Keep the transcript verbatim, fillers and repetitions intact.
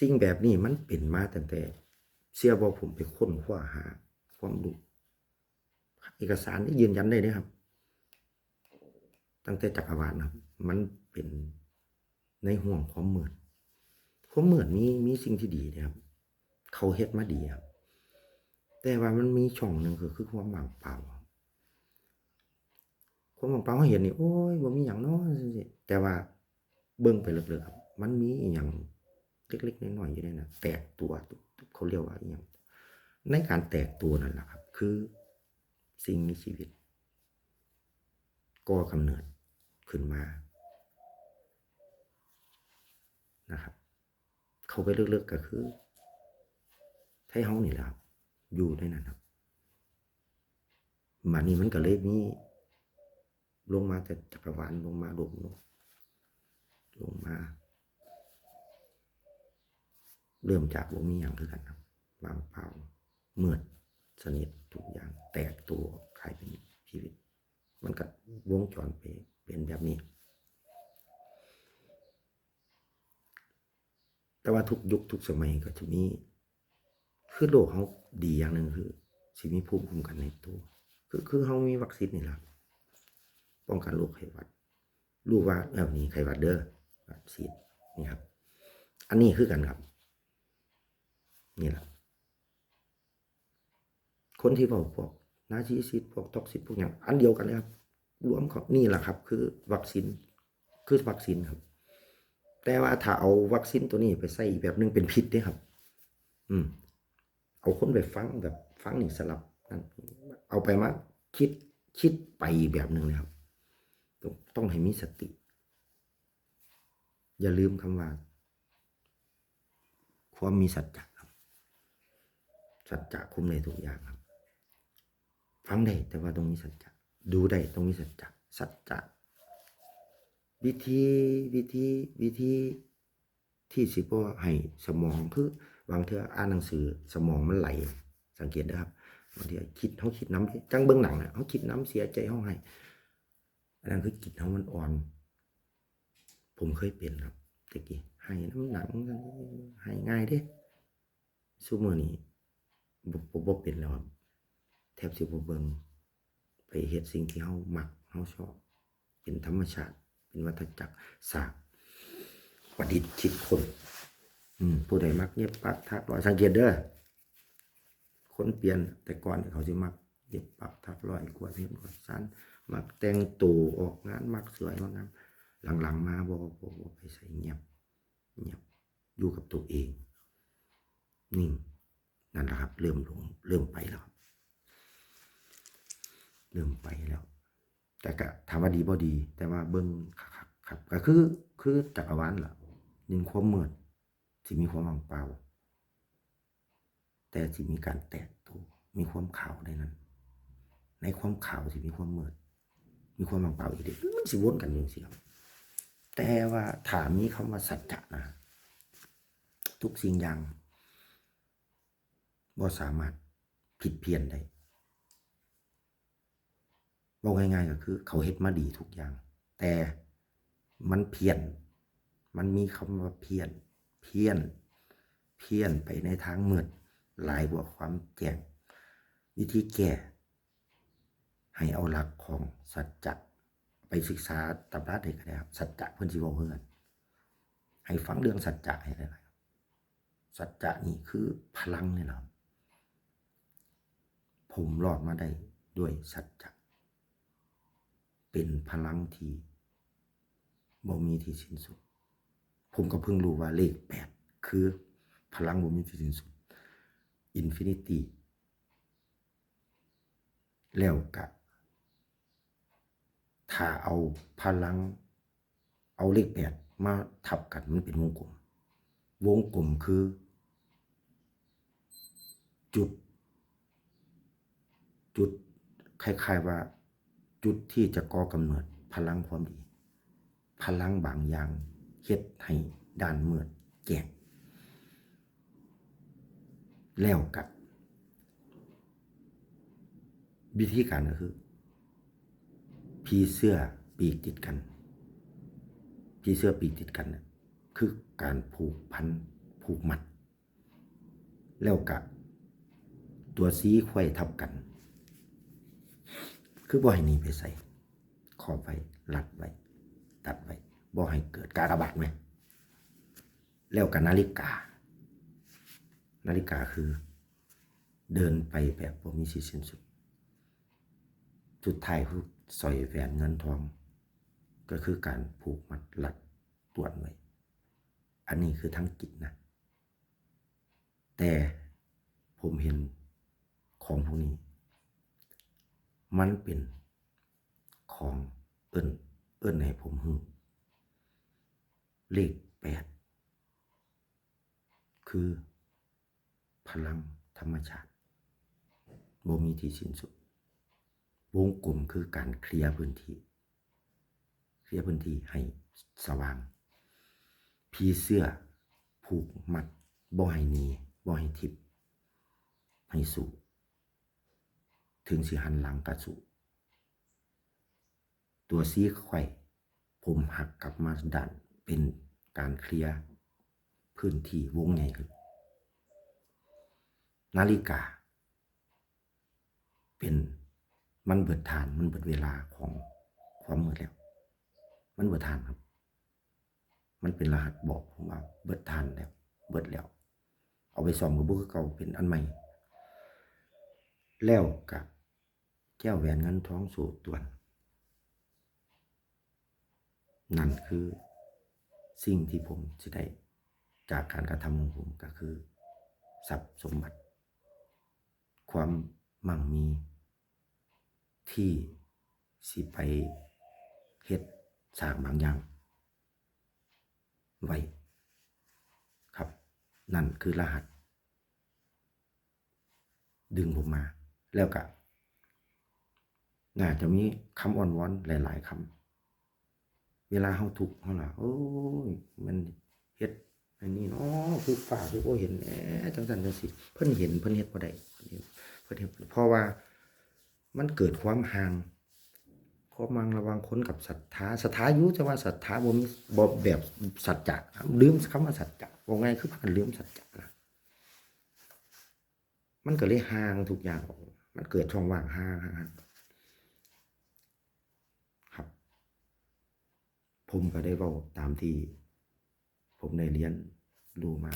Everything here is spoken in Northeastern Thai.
สิ่งแบบนี้มันเป็นมาตั้งแต่ เชื่อบ่ ผมไปค้นคว้าหาความรู้ เอกสารนี่ยืนยันได้เลยครับ ตั้งแต่จักรวาลนะครับ มันเป็นในห้วงความมืด ความมืดนี้มีสิ่งที่ดีนะครับ เขาเฮ็ดมาดีครับ แต่ว่ามันมีช่องหนึ่งคือ คือความว่างเปล่าครับ ความว่างเปล่าเราเห็นนี่ โอ้ย บ่มีหยังเนาะ แต่ว่าเบิ่งไปลึกๆครับ มันมีอีหยังเล็กๆน้อยๆอยู่ในนั้น แตกตัว เขาเรียกว่าอีหยัง ในการแตกตัวนั่นแหละครับ คือสิ่งมีชีวิต ก่อกำเนิดขึ้นมานะครับ เข้าไปลึกๆก็คือ ไทเฮานี่แหละครับ อยู่ในนั้นครับ บัดนี้มันก็เลยมี ลงมาแต่จักรวาล ลงมาโลกมนุษย์ ลงมา เริ่มจากบ่มีหยังคือกันครับ ว่างเปล่า มืดสนิท ทุกอย่างแตกตัวกลายเป็นชีวิต มันก็วงจรไปเป็นแบบนี้ แต่ว่าทุกยุคทุกสมัยก็จะมี คือโลกเราดีอย่างหนึ่งคือ สิมีภูมิคุ้มกันในตัว คือ คือเรามีวัคซีนนี่แหละ ป้องกันโรคไข้หวัด รู้ว่า เออ นี่ไข้หวัดเด้อ วัคซีนนี่ครับ อันนี้คือกันครับ นี่แหละ คนที่เว้าพวกนาร์ซิสซิสต์ พวกท็อกซิก พวกหยัง อันเดียวกันเลยครับ รวมเขา นี่แหละครับ คือวัคซีน คือวัคซีนครับ แต่ว่าถ้าเอาวัคซีนตัวนี้ไปใส่อีกแบบหนึ่งเป็นพิษเด้ครับ อืม เอาคนไปฝังแบบฝังนี่สลับนั่น เอาไปมาคิด คิดไปอีกแบบหนึ่งเลยครับ ต้อง ต้องให้มีสติ อย่าลืมคำว่า ความมีสัจจะครับ สัจจะคุมได้ทุกอย่างครับ ฟังได้แต่ว่าต้องมีสัจจะ ดูได้ต้องมีสัจจะ สัจจะ วิธี วิธี วิธีที่สิบ่ให้สมอง คือบางเทื่ออ่านหนังสือสมองมันไหล สังเกตเด้อครับ บางทีคิด เราคิดนำเด้ จั่งเบิ่งหนังน่ะ เราคิดนำ เสียใจ ร้องไห้ อันนั้นคือจิตเรามันอ่อน ผมเคยเป็นครับ แต่กี้ไห้นำหนัง ไห้ง่ายเด้ ซุมื้อนี้บ่ บ่ บ่เป็นแล้วครับ แทบสิบ่เบิ่ง ไปเฮ็ดสิ่งที่เรามัก เราชอบ เป็นธรรมชาติ เป็นวัฏจักร สร้าง ประดิษฐ์ คิดค้น อืม ผู้ใดมักเย็บปักถักร้อย สังเกตเด้อ คนเปลี่ยน แต่ก่อนเขาสิมักเย็บปักถักร้อย กวาดเรือนกวาดซาน มักแต่งตัวออกงาน มักสวยมักงาม หลังๆมาบ่ บ่ บ่ไปไส เงียบ เงียบ อยู่กับตัวเอง นิ่ง นั่นแหละครับ เริ่มลง เริ่มไปแล้วครับ เริ่มไปแล้ว แต่ก็ถามว่าดีบ่ดี แต่ว่าเบิ่งคักๆครับ ก็คือ คือจักรวาลล่ะ ในความมืดสิมีความว่างเปล่า แต่สิมีการแตกตัว มีความขาวในนั้น ในความขาวสิมีความมืด มีความว่างเปล่าอีกเด้ มันสิวนกันอยู่จั่งซี้ครับ แต่ว่าถ้ามีคำว่าสัจจะนะ ทุกสิ่งอย่างบ่สามารถผิดเพี้ยนได้ เว้าง่ายๆก็คือเขาเฮ็ดมาดีทุกอย่าง แต่มันเพี้ยน มันมีคำว่าเพี้ยน เพี้ยน เพี้ยนไปในทางมืด หลายกว่าความแจ้ง วิธีแก้ ให้เอาหลักของสัจจะ ไปศึกษาตำราใดก็ได้ครับ สัจจะเพิ่นสิเว้าคือกัน ให้ฟังเรื่องสัจจะให้หลายๆ สัจจะนี่คือพลังนี่แหละครับ ผมรอดมาได้ด้วยสัจจะ เป็นพลังที่บ่มีที่สิ้นสุด ผมก็เพิ่งรู้ว่าเลขแปดคือพลังบ่มีที่สิ้นสุด Infinity แล้วก็ ถ้าเอาพลัง เอาเลขแปดมาทับกัน มันเป็นวงกลม วงกลมคือ จุด จุดคล้ายๆว่า จุดที่จะก่อกำเนิดพลังความดี พลังบางอย่างเฮ็ดให้ด้านมืดแจ้ง แล้วก็ วิธีการก็คือ ผีเสื้อปีกติดกัน ผีเสื้อปีกติดกันเนี่ย คือการผูกพัน ผูกมัด แล้วกะตัวสีไขว้ทับกัน คือบ่ให้หนีไปไส ครอบไว้ รัดไว้ ตัดไว้ บ่ให้เกิดกากบาทไหม แล้วกะนาฬิกา นาฬิกาคือ เดินไปแบบบ่มีที่สิ้นสุด สุดท้ายคือสร้อยแหวนเงินทอง ก็คือการผูกมัดรัดตวนไว้ อันนี้คือทางกิจนะ แต่ผมเห็นของพวกนี้ มันเป็นของเอิ้น เอิ้นให้ผมรู้ เลขแปด คือพลังธรรมชาติ บ่มีที่สิ้นสุด วงกลมคือการเคลียร์พื้นที่ เคลียร์พื้นที่ให้สว่าง ผีเสื้อผูกมัด บ่ให้หนี บ่ให้ทิบ ให้สู้ ถึงสิหันหลังกะสู้ ตัวสีไขว้ ผมหักกลับมาด้าน เป็นการเคลียร์พื้นที่วงใหญ่ขึ้น นาฬิกา เป็น มันเบิดธาตุ มันเบิดเวลาของความมืดแล้ว มันเบิดธาตุครับ มันเป็นรหัสบอกผมว่าเบิดธาตุแล้ว เบิดแล้ว เอาไปซ่อมก็บ่คือเก่า เป็นอันใหม่ แล้วกะแก้วแหวนเงินทองโสตวน นั่นคือสิ่งที่ผมสิได้จากการกระทำของผม ก็คือทรัพย์สมบัติ ความมั่งมี ที่สิไปเฮ็ดสร้างบางอย่างไว้ครับ นั่นคือรหัส ดึงผมมา แล้วกะ น่าจะมีคำอ้อนวอนหลายๆคำ เวลาเฮาทุกข์เฮาล่ะ โอ้ย มันเฮ็ดอันนี้เนาะ คือฟ้าคือบ่เห็นแหน่ จังซั่นจังซี่ เพิ่นเห็น เพิ่นเฮ็ดบ่ได้ เพิ่นเห็น เพิ่นเฮ็ด เพราะว่ามันเกิดความห่าง ความห่างระหว่างคนกับศรัทธา ศรัทธาอยู่ แต่ว่าศรัทธาบ่มี บ่แบบสัจจะ ลืมคำว่าสัจจะ เว้าง่ายคือพากันลืมสัจจะนะ มันก็เลยห่างทุกอย่างออก มันเกิดช่องว่างห่างๆๆ ครับ ผมก็ได้เว้าตามที่ผมได้เรียนรู้มา